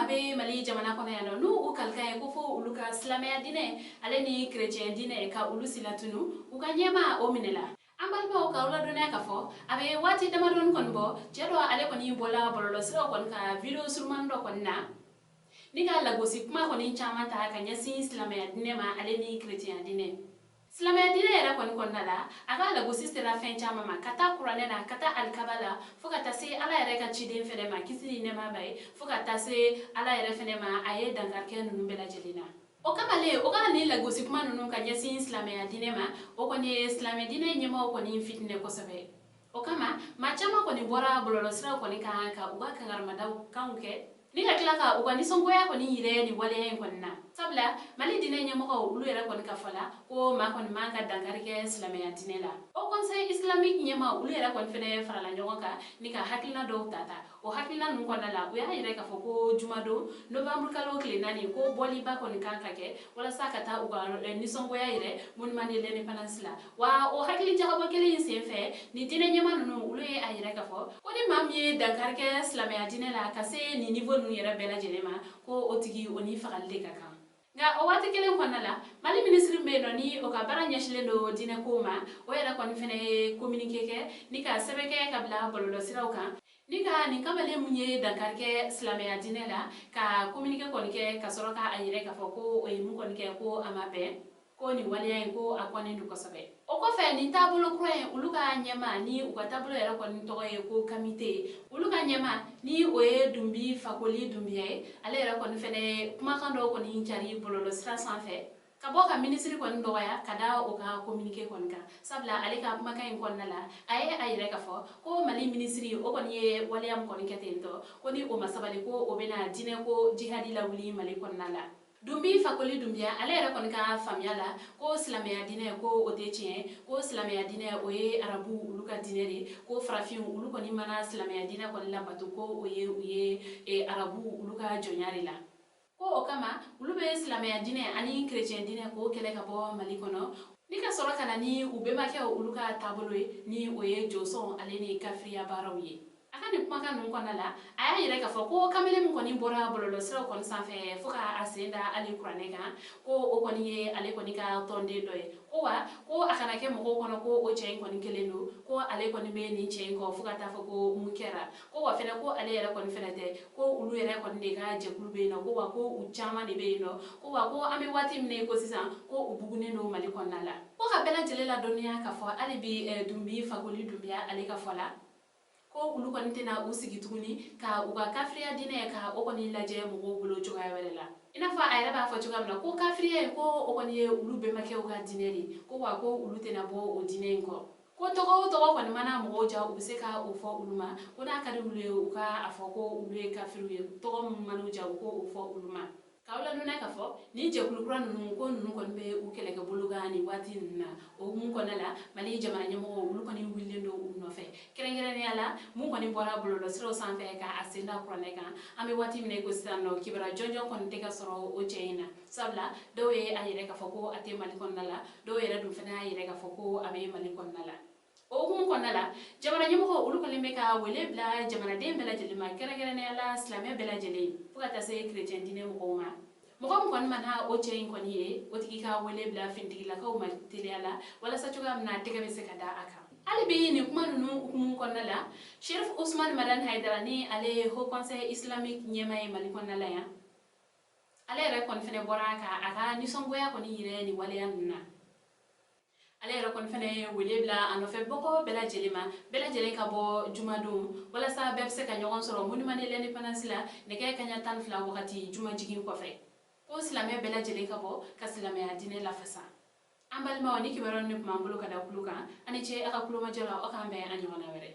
maa bɛ Mali jamana kɔnɔ yan nɔ, n'u u kalikan ye ko fo olu ka silamɛya diinɛ ale ni kerecɛn diinɛ ka olu silatunu, u ka ɲɛmaa o minɛla. An balimaw, k'aw ladɔnniya k'a fɔ a bɛ waati damadɔni kɔni bɔ, cɛ dɔ ale kɔni bɔla bɔlɔlɔsiraw kɔni ka video surumani dɔ kɔni na ni ka lagosi kuma kɔni caman ta ka ɲɛsin silamɛya diinɛ ma ale ni kerecɛnya diinɛ. Silamɛya diinɛ yɛrɛ kɔni kɔnɔna la, a ka lagosi sera fɛn caman ma, ka taa kuranɛ na, ka taa alikaba la, fo ka taa se Ala yɛrɛ ka ciden fɛnɛ ma, kisi ni nɛɛma b'a ye, fo ka taa se Ala yɛrɛ fɛnɛ ma. A ye dankari kɛ ninnu bɛɛ lajɛlen na. O kamalen o ka nin lagosi kuma ninnu ka ɲɛsin silamɛya diinɛ ma, o kɔni ye silamɛ diinɛ ɲɛmaaw kɔni fitinɛ kosɛbɛ. O kama, maa caman kɔni bɔra bɔlɔlɔsiraw kɔni kan ka u ka kangarimadaw kanw kɛ ni ka tila ka u ka nisɔngoya kɔni yirɛ nin waleya in kɔni na, sabula Mali diinɛ ɲɛmɔgɔw olu yɛrɛ kɔni ka fɔ la ko maa kɔni man ka dankari kɛ silamɛya diinɛ la. Haut Conseil islamique ɲɛmaa olu yɛrɛ kɔni fɛnɛ farala ɲɔgɔn kan ni ka hakilina dɔw ta ta. O hakilina ninnu kɔnɔna la, u y'a yira k'a fɔ ko jumadon novembre kalo tile 4, ko bɔliba kɔni kan ka kɛ walasa ka taa u ka nisɔngoya yɛrɛ Monument de l'Indépendance la. Wa o hakili jagabɔ kelen in senfɛ, ni diinɛ ɲɛmaa ninnu olu ye a yira k'a fɔ ko ni maa min ye dankari kɛ silamɛya diinɛ la ka se nin niveau ninnu yɛrɛ bɛɛ lajɛlen ma, ko o tigi o ni fagali de ka kan. Nka o waati kelen kɔnɔna la, Mali minisiri min bɛ yen nɔ, ni o ka baara ɲɛsinnen don diinɛ kow ma, o yɛrɛ kɔni fɛnɛ ye communiqué kɛ ni ka sɛbɛn kɛ ka bila bɔlɔlɔsiraw kan ni ka nin kamalen mun ye dankari kɛ silamɛya diinɛ la, ka communiqué kɔni kɛ ka sɔrɔ k'a yira k'a fɔ ko o ye mun kɔni kɛ, ko a ma bɛn, ko nin waleya in ko a kɔnnen don kosɛbɛ. O kɔfɛ, nin taabolo kura in olu ka ɲɛma, ni u ka taabolo yɛrɛ kɔni tɔgɔ ye ko Kamite, olu ka ɲɛma ni o ye Dunbi Fakoli Dunbiya ye, ale yɛrɛ kɔni fɛnɛ kumakan dɔw kɔni cari bɔlɔlɔsira sanfɛ ka bɔ ka minisiri kɔni dɔgɔya ka da o ka communiqué kɔni kan, sabula ale ka kumakan in kɔnɔna la, a ye a yira k'a fɔ ko Mali minisiri o kɔni ye waleya min kɔni kɛ ten tɔ, ko ni o ma sabali, ko o bɛna diinɛ ko jihadi lawuli Mali kɔnɔna la. Dunbi Fakoli Dunbiya ale yɛrɛ kɔni ka faamuya la, ko silamɛya diinɛ ko o tɛ tiɲɛ, ko silamɛya diinɛ o ye arabu olu ka diinɛ de, ko farafin olu kɔni mana silamɛya diinɛ kɔni labato, ko o ye u ye arabu olu ka jɔnya de la, ko o kama olu bɛ silamɛya diinɛ ani kerecɛn diinɛ k'o kɛlɛ ka bɔ Mali kɔnɔ, ni ka sɔrɔ ka na ni u bɛnbakɛw olu ka taabolo ye, ni o ye josɔn ale ni kafiriya baaraw ye. A ka nin kumakan ninnu kɔnɔna la, a y'a yira k'a fɔ ko kamalen min kɔni bɔra bɔlɔlɔsiraw kɔni sanfɛ fo ka a sen da hali kuranɛ kan, ko o kɔni ye ale kɔni ka tɔnden dɔ ye, ko wa ko a kana kɛ mɔgɔw kɔnɔ ko o cɛ in kɔni kelen don, ko ale kɔni bɛ nin cɛ in kɔ fo ka taa fɔ ko mun kɛra, ko wa fɛnɛ ko ale yɛrɛ kɔni fɛnɛ tɛ, ko olu yɛrɛ kɔni de ka jɛkulu bɛ yen nɔ, ko wa ko u caman de bɛ yen nɔ, ko wa ko an bɛ waati min na i ko sisan, ko u bugunnen don Mali kɔnɔna la. Ko ka bɛɛ lajɛlen ladɔnniya k'a fɔ hali bi, Dunbi Fakoli Dunbiya ale ka fɔ la, ko olu kɔni tɛna u sigi tuguni ka u ka kafiriya diinɛ ka o kɔni lajɛ mɔgɔw bolo cogoya wɛrɛ la, i n'a fɔ a yɛrɛ b'a fɔ cogoya min na ko kafiriya in, ko o kɔni ye olu bɛnbakɛw ka diinɛ de ye, ko wa ko olu tɛna bɔ o diinɛ in kɔ, ko tɔgɔ o tɔgɔ kɔni mana mɔgɔw ja, u bɛ se ka o fɔ olu ma, ko n'a ka di olu ye, u ka a fɔ ko olu ye kafiriw ye, tɔgɔ min man'u ja, u k'o fɔ olu ma. K'aw ladɔnniya k'a fɔ nin jɛkulu kura ninnu, ko ninnu kɔni bɛ u kɛlɛkɛ bolo kan nin waati ninnu na. O hukumu kɔnɔna la, Mali jamana ɲɛmɔgɔw olu kɔni wulilen don u nɔfɛ, kɛrɛnkɛrɛnnenya la mun kɔni bɔra bɔlɔlɔsiraw sanfɛ ka a sen da kuranɛ kan. An bɛ waati min na i ko sisan nɔ, kibaruya jɔnjɔn kɔni tɛ ka sɔrɔ o cɛ in na, sabula dɔw ye a yira k'a fɔ ko a tɛ Mali kɔnɔna la, dɔw yɛrɛ dun fana y'a yira k'a fɔ ko a bɛ Mali kɔnɔna la. O hukumu kɔnɔna la, jamana ɲɛmɔgɔ olu kɔni bɛ ka wele bila jamanaden bɛɛ lajɛlen ma, kɛrɛnkɛrɛnnenya la silamɛ bɛɛ lajɛlen fo ka taa se kerecɛn diinɛ mɔgɔw ma. Mɔgɔ min kɔni mana o cɛ in kɔni ye, o tigi ka wele bila finitigilakaw ma teliya la, walasa cogoya min na tɛgɛ bɛ se ka da a kan. Hali bi nin kuma ninnu hukumu kɔnɔna la, Sherif Usman Madani Hayidara, ni ale ye Haut Conseil islamique ɲɛmaa ye Mali kɔnɔna la yan, ale yɛrɛ kɔni fɛnɛ bɔra ka a ka nisɔngoya kɔni yira nin waleya ninnu na. Ale yɛrɛ kɔni fɛnɛ ye wele bila a nɔfɛ bɔkɔ bɛɛ lajɛlen ma, bɛɛ lajɛlen ka bɔ jumadon walasa bɛɛ bɛ se ka ɲɔgɔn sɔrɔ Monument de l'Indépendance la nɛgɛ kaɲa 12 wagati, juma jigin kɔfɛ, ko silamɛ bɛɛ lajɛlen ka bɔ ka silamɛya diinɛ lafasa. An balimaw, ni kibaruya ni tun b'an bolo ka da kulo kan. Ani ce a ka kulomajɔ la. Aw k'an bɛn an ɲɔgɔnna wɛrɛ.